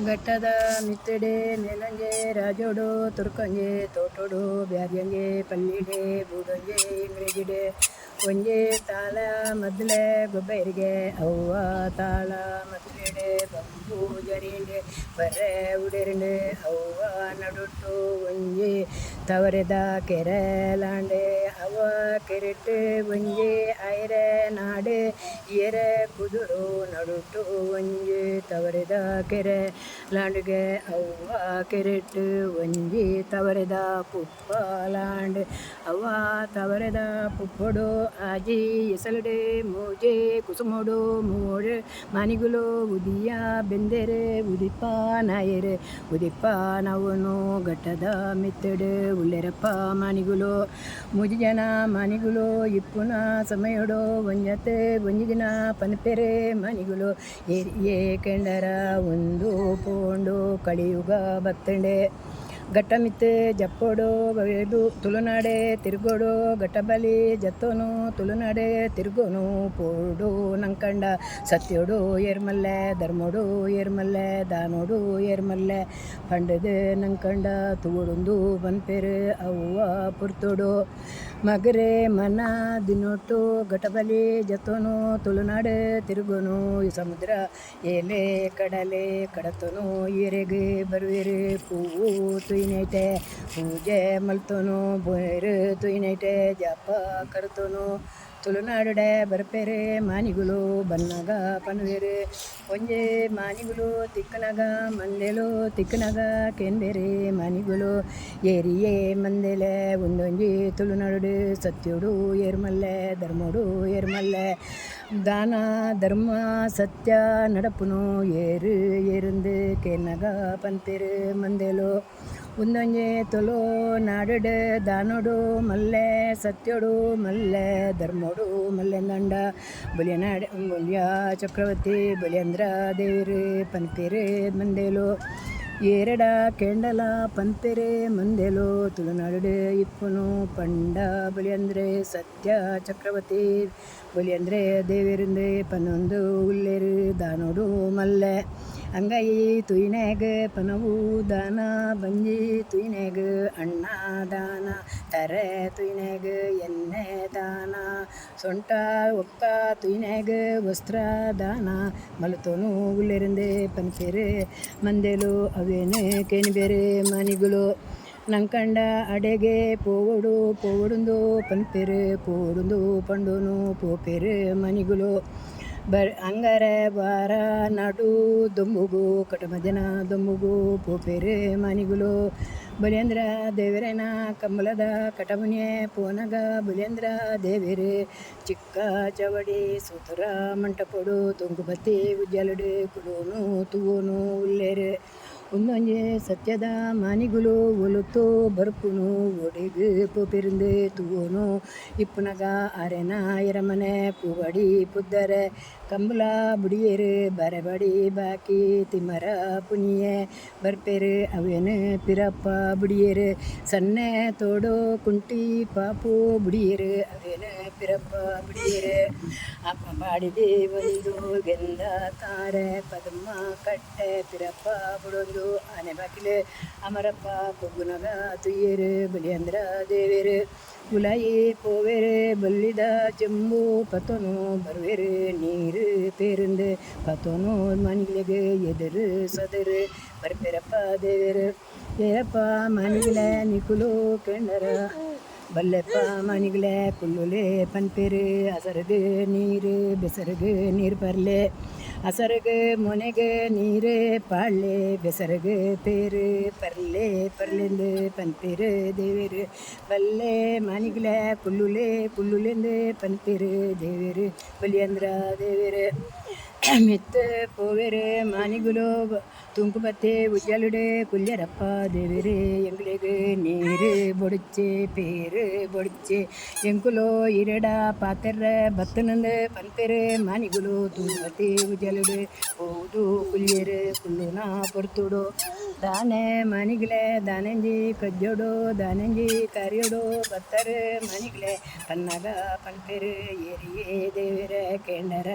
ಘಟ್ಟದ ಮಿತ್ತುಡೆ ಮೇಲೊಂಜೆ ರಾಜೋಡು ತುರ್ಕೊಂಜೆ ತೋಟೋಡು ಬ್ಯಾರ್ಯಂಜೆ ಪಲ್ಲಿಡೆ ಬೂಡೊಂಜೆ ಇಂಗ್ರೇಜಿಡೆ ಒಂಜೆ ತಾಳ ಮದ್ಲೆ ಗೊಬ್ಬೈರಿಗೆ ಅವ್ವ ತಾಳ ಮದ್ಲೆಡೆ ಬಂಬು ಜರಿಂಡೆ ಬರ್ರೆ ಉಡೆರಿಂಡೆ ಅವ್ವ ನಡುಟ್ಟು ಒಂಜಿ ತವರೆದ ಕೆರೆಲಾಂಡೆ ಅವ್ವ ಕೆರೆಟ್ ಒಂಜಿ ಐರೆ ನಾಡು ಎರೆ ಕುದುರು ನಡುಟ್ಟು ಒಂಜಿ ತವರೆದ ಕೆರೆ ಲಾಂಡುಗೆ ಅವ್ವ ಕೆರೆಟ್ ಒಂಜಿ ತವರೆದ ಪುಪ್ಪಲಾಂಡ್ ಅವ್ವ ತವರೆದ ಪುಪ್ಪೊಡು ಆಜಿ ಎಸಲುಡೆ ಮೂಜೆ ಕುಸುಮೊಡು ಮೂಡು ಮಾನಿಗುಲು ಉದಿಯ ಬೆಂದೆರೆ ಉದಿಪ ನಾಯರು ಉದಿಪ ನವನು ಘಟ್ಟದ ಮಿತ್ತಡು ಉಲ್ಲೆರಪ್ಪ ಮಾನಿಗುಲು ಮೂಜಿ ಜನ ಮಾನಿಗುಲು ಇಪ್ಪುನ ಸಮಯಡು ಒಂಜತೆ ಒಂಜಿ ದಿನ ಪನ್ಪೆರೆ ಮಾನಿಗುಲು ಏರಿಯೇ ಕೆಂಡರ ಒಂದು ಪೋಂಡು ಕಳಿಯುಗ ಬತ್ತಂಡೆ ಘಟ್ಟಮಿತ್ತು ಜಪ್ಪೋಡು ಬವೆದು ತುಳುನಾಡೆ ತಿರುಗೋಡು ಘಟ್ಟಬಲಿ ಜತ್ತೋನು ತುಳುನಾಡೆ ತಿರುಗೋನು ಪೋಡು ನಂಕಂಡ ಸತ್ಯೋಡು ಏರ್ಮಲ್ಲೆ ಧರ್ಮೋಡು ಏರ್ಮಲ್ಲೆ ದಾನೋಡು ಏರ್ಮಲ್ಲೆ ಪಂಡದು ನಂಕಂಡ ತೂಡುಂದು ಪನ್ಪೆರು ಅವ್ವ ಪುರ್ತೋಡು ಮಗರೆ ಮನ ದಿನೊಟ್ಟು ಘಟಬಲಿ ಜತ್ತೋನು ತುಳುನಾಡು ತಿರುಗೋನು ಈ ಸಮುದ್ರ ಏಲೆ ಕಡಲೆ ಕಡತೋನು ಏರೆಗ್ ಬರುವೆರು ಪೂವು ತುಯ್ನೈಟೆ ಪೂಜೆ ಮಲ್ತೋನು ಬೋಯರು ತುಯ್ನೈಟೆ ಜಪ ಕರ್ತೋನು ತುಳುನಾಡುಡೆ ಬರ್ಪೆರೆ ಮಾನಿಗುಲು ಬನ್ನಗ ಪನುವೆರು ಒಂಜೆ ಮಾನಿಗುಲು ತಿಕ್ಕನಗ ಮಂದೆಲು ತಿಕ್ಕನಗ ಕೆಂದೆರೆ ಮಾನಿಗುಲು ಏರಿಯೇ ಮಂದೆಲೆ ಒಂದೊಂಜಿ ತುಳುನಾಡುಡು ಸತ್ಯೋಡು ಏರ್ಮಲ್ಲೆ ಧರ್ಮೋಡು ಏರ್ಮಲ್ಲೆ ದಾನ ಧರ್ಮ ಸತ್ಯ ನಡಪುನು ಏರು ಏருந்து ಕೇನಗ ಪನ್ಪೆರು ಮಂದೆಲು ಒಂದೊಂಜೆ ತುಳು ನಾಡುಡು ದಾನೋಡು ಮಲ್ಲೆ ಸತ್ಯೋಡು ಮಲ್ಲೆ ಧರ್ಮೋಡು ಮಲ್ಲೆಂದಂಡ ಬಲಿಯನಾಡ ಬಲಿಯ ಚಕ್ರವರ್ತಿ ಬಲಿಯಂದ್ರ ದೇವರು ಪನ್ಪೆರು ಮಂದೆಲು ಏರಡ ಕೆಂಡಲ ಪನ್ಪೆರೆ ಮಂದೆಲು ತುಳುನಾಡು ಇಪ್ಪುನು ಪಂಡ ಬಲಿಯಂದ್ರೆ ಸತ್ಯ ಚಕ್ರವರ್ತಿ ಬಲಿಯಂದ್ರೆ ದೇವಿರಿಂದೆ ಪನ್ನೊಂದು ಉಲ್ಲೇರು ದಾನೋಡು ಮಲ್ಲೆ ಅಂಗೈ ತುಯ್ನೆಗ್ ಪನವು ದಾನ ಬಂಜಿ ತುಯ್ನೆಗ್ ಅಣ್ಣ ದಾನ ತರೆ ತುಯ್ನೆಗ್ ಎಣ್ಣೆ ದಾನ ಸೊಂಟ ಒಕ್ಕ ತುಯ್ನೆಗ್ ವಸ್ತ್ರ ದಾನ ಮಲತೋನು ಉಲ್ಲೇರಿಂದೆ ಪನ್ಪೆರು ಮಂದೆಲು ಅವೇನು ಕೇಣಿಬೇರು ಮಾನಿಗುಲು ನಂಕಂಡ ಅಡೆಗೆ ಪೋವೊಡು ಪೋವೊಡುಂದು ಪನ್ಪೆರು ಪೋವೊಡುಂದು ಪಂಡೋನು ಪೋಪೆರು ಮನಿಗುಲು ಬರ್ ಅಂಗರೆ ವಾರ ನಡು ದೊಂಬುಗು ಕಟಮಜನ ದೊಂಬುಗು ಪೋಪೆರು ಮಾನಿಗುಲು ಬಲಿಯಂದ್ರ ದೇವರೇನ ಕಂಬಳದ ಕಟಮುನಿಯೇ ಪೋನಗ ಬಲಿಯಂದ್ರ ದೇವೆರು ಚಿಕ್ಕ ಚವಡಿ ಸುತರ ಮಂಟಪೊಡು ತುಂಗುಬತ್ತಿ ಉಜ್ಜಲುಡು ಕುಲೋನು ತೂವೋನು ಉಲ್ಲೇರು ಒಂದೊಂಜೆ ಸತ್ಯದ ಮಾನಿಗುಲು ಒಲುತು ಬರ್ಪುನು ಒಡೆಗ್ ಪೋಪೆರುಂದು ತೂವೋನು ಇಪ್ಪುನಗ ಅರೆನ ಎರಮನೆ ಪೂವಡಿ ಪುದ್ದರೆ ಕಂಬುಲ ಬುಡಿಯೇರು ಬರಬಡಿ ಬಾಕಿ ತಿಮರ ಪುನಿಯೆ ಬರ್ಪೆರು ಅವೇನು ಪಿರಪ್ಪ ಬುಡಿಯೇರು ಸನ್ನೆ ತೋಡು ಕುಂಟಿ ಪಾಪು ಬುಡಿಯೇರು ಅವೇನು ಪಿರಪ್ಪ ಬುಡಿಯೇರು ಅಪ್ಪ ಬಾಡಿದೆ ಒಂದು ಗೆಂದ ತಾರೆ ಪದಮ್ಮ ಕಟ್ಟೆ ಪಿರಪ್ಪ ಬುಡೊಂದು ಆನೆ ಬಾಕಿಲು ಅಮರಪ್ಪ ಪೊಗ್ಗುನಗ ತುಯ್ಯರು ಬಲಿಯಂದ್ರ ದೇವೇರು ಉಲಾಯಿ ಪೋವೆರು ಬಲ್ಲಿದ ಚೆಂಬು ಪತೋನು ಬರುವೆರು ನೀರು ಪೇருந்து ಪತೋನು ಮನಿಗಳಿಗೆ ಎದುರು ಸದರು ಬರ್ಪೆರಪ್ಪ ದೇವೇರು ಏರಪ್ಪ ಮನಿಗಳೇ ನಿಕುಲು ಕೆಂಡರ ಬಲ್ಲೆಪ್ಪ ಮನಿಗಳೇ ಕುಲ್ಲುಲೆ ಪನ್ಪೆರು ಅಸರಗು ನೀರು ಬೆಸರಗು ನೀರು ಪರ್ಲೆ ಅಸರಗು ಮೊನೆಗೆ ನೀರು ಪಾಳ್ಳೆ ಬೆಸರಗು ಪೇರು ಪರ್ಲೆ ಪರ್ಲೆಂದು ಪನ್ಪೆರು ದೇವೇರು ಬಲ್ಲೆ ಮನಿಗಳೇ ಕುಲ್ಲುಲೆ ಕುಲ್ಲುಲೆಂದು ಪನ್ಪೆರು ದೇವೇರು ಬಲಿಯಂದ್ರ ದೇವೇರು ಮಿತ್ತ ಪೋವೆರು ಮಾನಿಗುಲು ತುಂಕುಬತ್ತೆ ಉಜ್ಜಲುಡೆ ಕುಲ್ಯರಪ್ಪ ದೇವೆರೆ ಎಂಗ್ಲೆಗ್ ನೀರು ಬೊಡಿಚೆ ಪೇರು ಬೊಡಿಚೆ ಎಂಕುಲು ಇರಡ ಪಾತೆರ್ರ ಬತ್ತನಂದು ಪನ್ಪೆರು ಮಾನಿಗುಲು ತುಂಗುಬತ್ತಿ ಉಜ್ಜಲುಡೆ ಪೋದು ಕುಲ್ಯರು ಕುಲ್ಲುನ ಪೊರ್ತುಡು ದಾನೆ ಮಾನಿಗ್ಲೆ ದಾನೆಂಜಿ ಕಜ್ಜೋಡು ದಾನೆಂಜಿ ಕರಿಯೋಡು ಬತ್ತರು ಮಾನಿಗ್ಲೆ ಪನ್ನಾಗ ಪನ್ಪೆರು ಏರಿಯೇ ದೇವೆರೆ ಕೇಂಡರ.